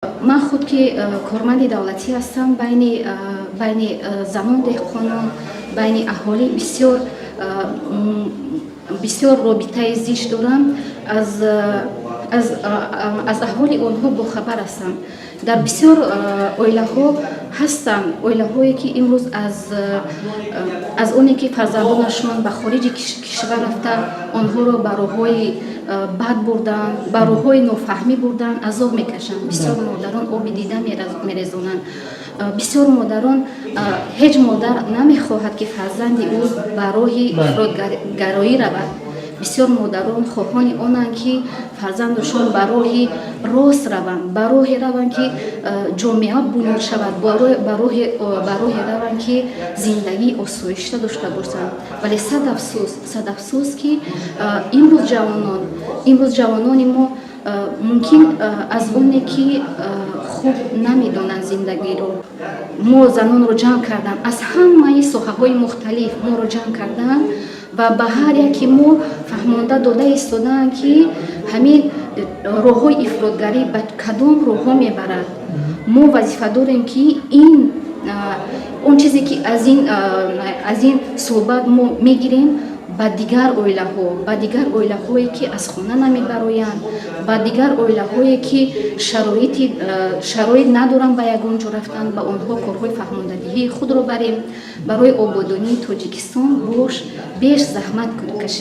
Ман худ ки корманди давлатӣ ҳастам, байни занон деҳқонон, байни аҳолӣ бисёр бисёр робитаи зич дорам, аз аҳволи онҳо бохабар ҳастам. Дар бисёр оилаҳо ҳастанд оилаҳое, ки имрӯз аз оне ки фарзандонашон ба хориҷи кишвар рафта, онҳоро ба роҳҳои бад бурданд, ба роҳҳои нофаҳмӣ бурданд, азоб мекашанд. Бисёр модарон оби дида мерезонанд. Бисёр модарон, ҳеҷ модар намехоҳад, ки фарзанди ӯ ба роҳи ифротгароӣ равад. Бисёр модарон хоҳони онанд, ки фарзандашон ба роҳи рост раванд, ба роҳе раванд, ки ҷомеа бунёд шавад, ба роҳе раванд, ки зиндагии осоишта дошта бошанд. Вале сад афсӯс, сад афсӯс, ки имрӯз ҷавонони мо мумкин аз оне ки хуб намедонанд зиндагиро. Мо занонро ҷамъ карданд, аз ҳамаи соҳаҳои мухталиф моро ҷамъ карданд ва ба ҳар яке мо фаҳмонда дода истодаанд, ки ҳамин роҳҳои ифротгарӣ ба кадом роҳҳо мебарад. Мо вазифа дорем, ки ин он чизе ки аз ин суҳбат мо мегирем, ба дигар оилаҳо, ба дигар оилаҳое ки аз хона намебароянд, ба дигар оилаҳое ки шароит надоранд ба ягон ҷо рафтан, ба онҳо корҳои фаҳмондадиҳии худро барем, барои ободонии Тоҷикистон бош беш заҳмат кашем.